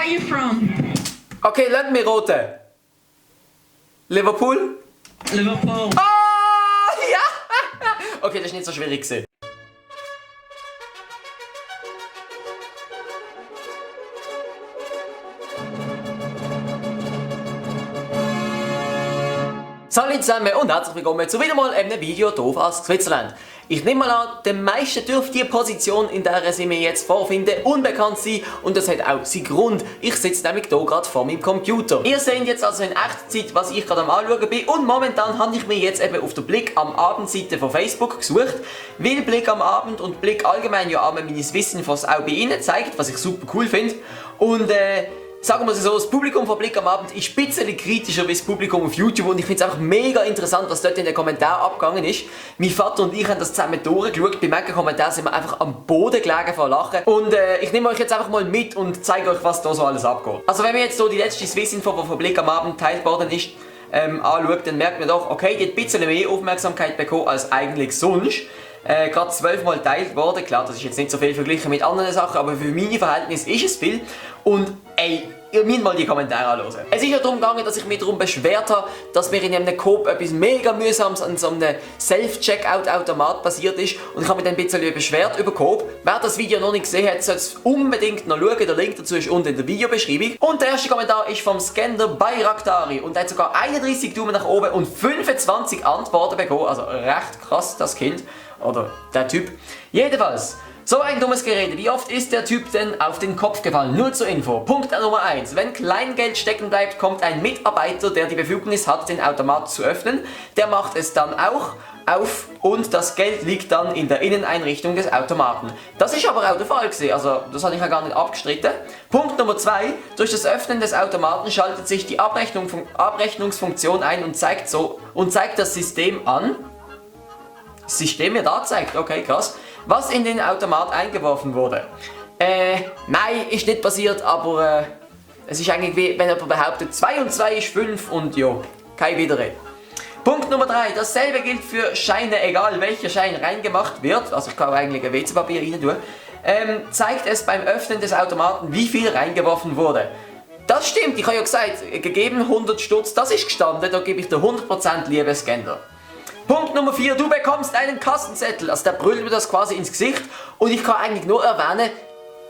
you from? Okay, lass mich roten. Liverpool? Liverpool. Ah, ja! Okay, das ist nicht so schwierig gewesen. Hallo zusammen und herzlich willkommen zu wieder mal einem Video hier aus Switzerland. Ich nehme mal an, den meisten dürfte die Position, in der ich mich jetzt vorfinde, unbekannt sein und das hat auch seinen Grund. Ich sitze nämlich hier gerade vor meinem Computer. Ihr seht jetzt also in Echtzeit, was ich gerade am Anschauen bin und momentan habe ich mich jetzt eben auf der Blick am Abend-Seite von Facebook gesucht, weil Blick am Abend und Blick allgemein ja einmal mein Wissen von auch bei Ihnen zeigt, was ich super cool finde und sagen wir es so, das Publikum von Blick am Abend ist ein bisschen kritischer als das Publikum auf YouTube und ich finde es einfach mega interessant, was dort in den Kommentaren abgegangen ist. Mein Vater und ich haben das zusammen durchgeschaut, bei manchen Kommentaren sind wir einfach am Boden gelegen vor Lachen und ich nehme euch jetzt einfach mal mit und zeige euch, was da so alles abgeht. Also wenn wir jetzt hier die letzte Swiss-Info, die von Blick am Abend geteilt worden ist, anschaut, dann merkt man doch, okay, die hat ein bisschen mehr Aufmerksamkeit bekommen als eigentlich sonst. Gerade 12 Mal geteilt worden. Klar, das ist jetzt nicht so viel verglichen mit anderen Sachen, aber für meine Verhältnisse ist es viel. Und ey, ihr müsst mal die Kommentare anhören. Es ist ja darum gegangen, dass ich mich darum beschwert habe, dass mir in einem Coop etwas mega mühsames an so einem Self-Checkout-Automat passiert ist. Und ich habe mich dann ein bisschen beschwert über Coop. Wer das Video noch nicht gesehen hat, soll es unbedingt noch schauen. Der Link dazu ist unten in der Videobeschreibung. Und der erste Kommentar ist vom Skender Bayraktari. Und er hat sogar 31 Daumen nach oben und 25 Antworten bekommen. Also recht krass, das Kind. Oder der Typ. Jedenfalls, so ein dummes Gerede. Wie oft ist der Typ denn auf den Kopf gefallen? Nur zur Info. Punkt Nummer 1. Wenn Kleingeld stecken bleibt, kommt ein Mitarbeiter, der die Befugnis hat, den Automat zu öffnen. Der macht es dann auch auf und das Geld liegt dann in der Inneneinrichtung des Automaten. Das ist aber auch der Fall gewesen, also das habe ich ja gar nicht abgestritten. Punkt Nummer 2. Durch das Öffnen des Automaten schaltet sich die Abrechnungsfunktion ein und zeigt das System an. Das System wird angezeigt, okay, krass. Was in den Automat eingeworfen wurde. Nein, ist nicht passiert, aber es ist eigentlich wie wenn jemand behauptet, 2 und 2 ist 5 und ja, kein Widerrede. Punkt Nummer 3, dasselbe gilt für Scheine, egal welcher Schein reingemacht wird, also ich kann eigentlich ein WC-Papier rein tun, zeigt es beim Öffnen des Automaten, wie viel reingeworfen wurde. Das stimmt, ich habe ja gesagt, gegeben 100 Stutz, das ist gestanden, da gebe ich dir 100% liebe Skender. Punkt Nummer 4, du bekommst einen Kassenzettel. Also der brüllt mir das quasi ins Gesicht und ich kann eigentlich nur erwähnen,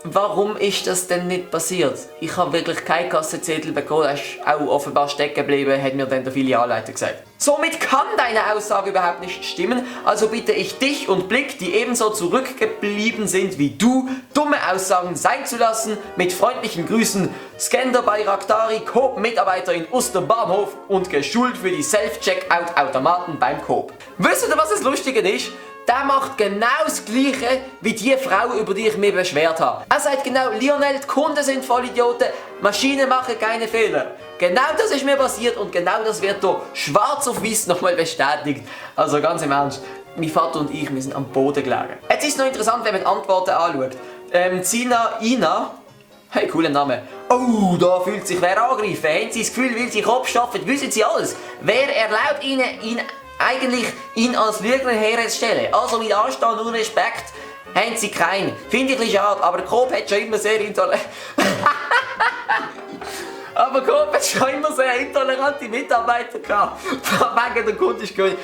warum ist das denn nicht passiert? Ich habe wirklich keinen Kassenzettel bekommen, er ist auch offenbar stecken geblieben, hat mir dann der Filialleiter gesagt. Somit kann deine Aussage überhaupt nicht stimmen, also bitte ich dich und Blick, die ebenso zurückgeblieben sind wie du, dumme Aussagen sein zu lassen. Mit freundlichen Grüßen, Skender Bayraktari, Coop-Mitarbeiter in Osterbahnhof und geschult für die Self-Checkout-Automaten beim Coop. Wisst ihr, was das Lustige ist? Der macht genau das Gleiche wie die Frau, über die ich mich beschwert habe. Er sagt genau, Lionel, die Kunden sind Vollidioten, Maschinen machen keine Fehler. Genau das ist mir passiert und genau das wird hier schwarz auf weiß nochmal bestätigt. Also ganz im Ernst, mein Vater und ich, wir sind am Boden gelegen. Jetzt ist es noch interessant, wenn man die Antworten anschaut. Zina Ina, hey, cooler Name. Oh, da fühlt sich wer angegriffen. Haben Sie das Gefühl, weil Sie Kopf schaffen, wissen Sie alles? Wer erlaubt Ihnen, ihn als Lügner herzustellen? Also mit Anstand und Respekt haben Sie keinen. Finde ich ein bisschen schade, aber der Coop hat schon immer sehr intolerante Mitarbeiter gehabt. Wegen der Kunde ist gut.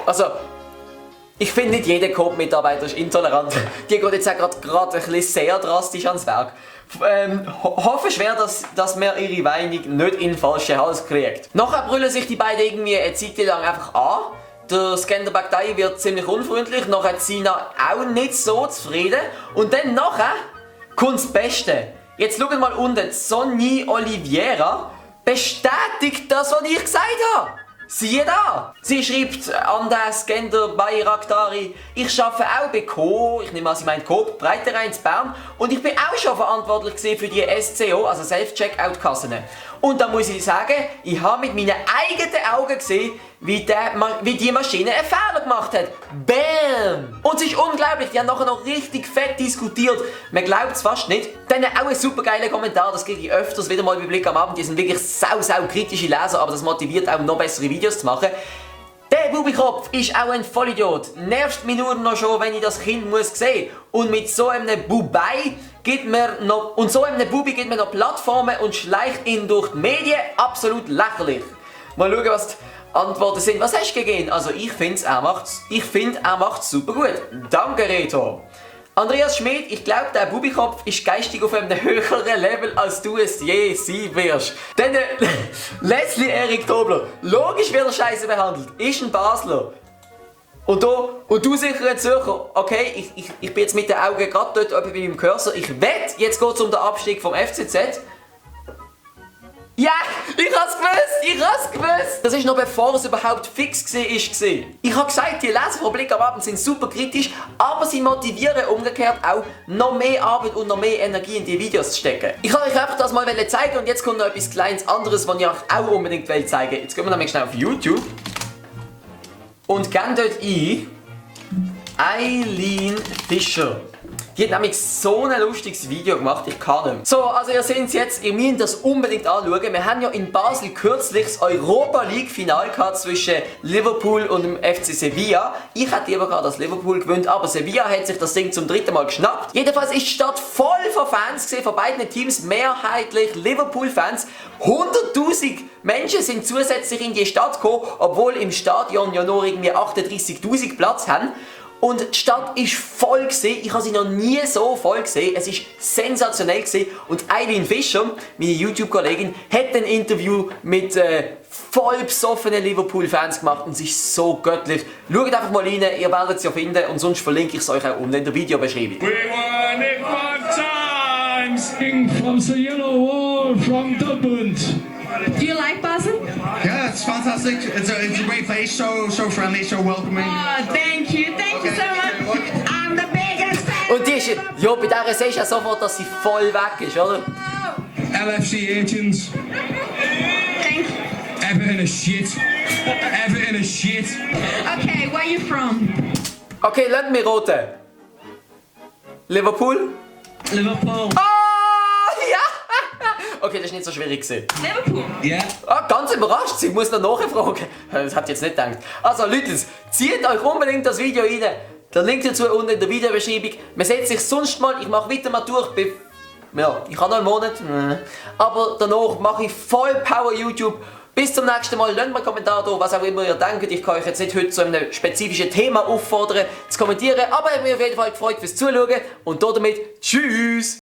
Also, ich finde nicht jeder Coop-Mitarbeiter ist intolerant. Die geht jetzt auch gerade ein bisschen sehr drastisch ans Werk. Hoffe schwer, dass man ihre Meinung nicht in den falschen Hals kriegt. Nachher brüllen sich die beiden irgendwie eine Zeit lang einfach an. Der Skender Bagdai wird ziemlich unfreundlich, nachher Zina auch nicht so zufrieden. Und dann nachher kommt das Beste. Jetzt schaut mal unten, Sonny Oliveira bestätigt das, was ich gesagt habe. Siehe da! Sie schreibt an den Skender Bayraktari, ich arbeite auch bei Coop, ich nehme an, sie meint Coop, Breiterein in Bern und ich bin auch schon verantwortlich für die SCO, also Self-Checkout-Kassen. Und da muss ich sagen, ich habe mit meinen eigenen Augen gesehen, wie die Maschine einen Fehler gemacht hat. Bam! Und es ist unglaublich, die haben nachher noch richtig fett diskutiert. Man glaubt es fast nicht. Dann auch ein super geiler Kommentar, das kriege ich öfters wieder mal bei Blick am Abend. Die sind wirklich sau kritische Leser, aber das motiviert auch noch bessere Videos zu machen. Bubikopf ist auch ein Vollidiot. Nervt mich nur noch schon, wenn ich das Kind muss sehen. Und mit so einem Bubi gibt mir noch Plattformen und schleicht ihn durch die Medien. Absolut lächerlich. Mal schauen, was die Antworten sind. Was hast du gegeben? Also ich finde, er macht's super gut. Danke, Reto. Andreas Schmidt, ich glaube, der Bubikopf ist geistig auf einem höheren Level, als du es je sein wirst. Dann Leslie Erik Tobler. Logisch wird er scheiße behandelt. Ist ein Basler. Und du sicher ein Zürcher. Okay, ich bin jetzt mit den Augen gerade dort bei meinem Cursor. Ich wette, jetzt geht es um den Abstieg vom FCZ. Ja, ich hab's gewusst! Das ist noch bevor es überhaupt fix war. Ich habe gesagt, die Leser von Blick am Abend sind super kritisch, aber sie motivieren umgekehrt auch, noch mehr Arbeit und noch mehr Energie in die Videos zu stecken. Ich wollte euch einfach das mal zeigen und jetzt kommt noch etwas kleines anderes, was ich euch auch unbedingt zeigen will. Jetzt gehen wir nämlich schnell auf YouTube und gehen dort ein Eileen Fischer. Die hat nämlich so ein lustiges Video gemacht, ich kann nicht mehr. So, also ihr seht es jetzt, ihr müsst das unbedingt anschauen. Wir haben ja in Basel kürzlich das Europa League Final gehabt zwischen Liverpool und dem FC Sevilla. Ich hätte lieber gerade das Liverpool gewinnt, aber Sevilla hat sich das Ding zum 3. Mal geschnappt. Jedenfalls ist die Stadt voll von Fans gewesen, von beiden Teams, mehrheitlich Liverpool-Fans. 100'000 Menschen sind zusätzlich in die Stadt gekommen, obwohl im Stadion ja nur irgendwie 38'000 Platz haben. Und die Stadt war voll gewesen. Ich habe sie noch nie so voll gesehen. Es war sensationell gewesen. Und Eileen Fischer, meine YouTube-Kollegin, hat ein Interview mit voll besoffenen Liverpool-Fans gemacht und es ist so göttlich. Schaut einfach mal rein, ihr werdet es ja finden und sonst verlinke ich es euch auch unten in der Videobeschreibung. We won it one time, sing from the yellow wall from Dortmund. Do you like Basel? Yeah, it's fantastic. It's a great place, so friendly, so welcoming. Oh, thank you so much. I'm the biggest fan. Und die ist, ja, bei der siehst du ja sofort, dass sie voll weg ist, oder? LFC agents. Thank you. Ever in a shit. Ever in a shit. Okay, where are you from? Okay, lasst mich roten. Liverpool? Liverpool. Ah, ja! Okay, das war nicht so schwierig gewesen. Liverpool? Yeah. Ah, ganz überrascht, ich muss noch nachfragen. Das habt ihr jetzt nicht gedacht. Also Leute, zieht euch unbedingt das Video rein. Der Link dazu unten in der Videobeschreibung. Man sieht sich sonst mal, ich mache weiter mal durch. Ja, ich habe noch einen Monat. Aber danach mache ich voll Power YouTube. Bis zum nächsten Mal. Lasst mir einen Kommentar da, was auch immer ihr denkt. Ich kann euch jetzt nicht heute zu einem spezifischen Thema auffordern zu kommentieren. Aber ich habe mich auf jeden Fall gefreut fürs Zuschauen. Und damit tschüss!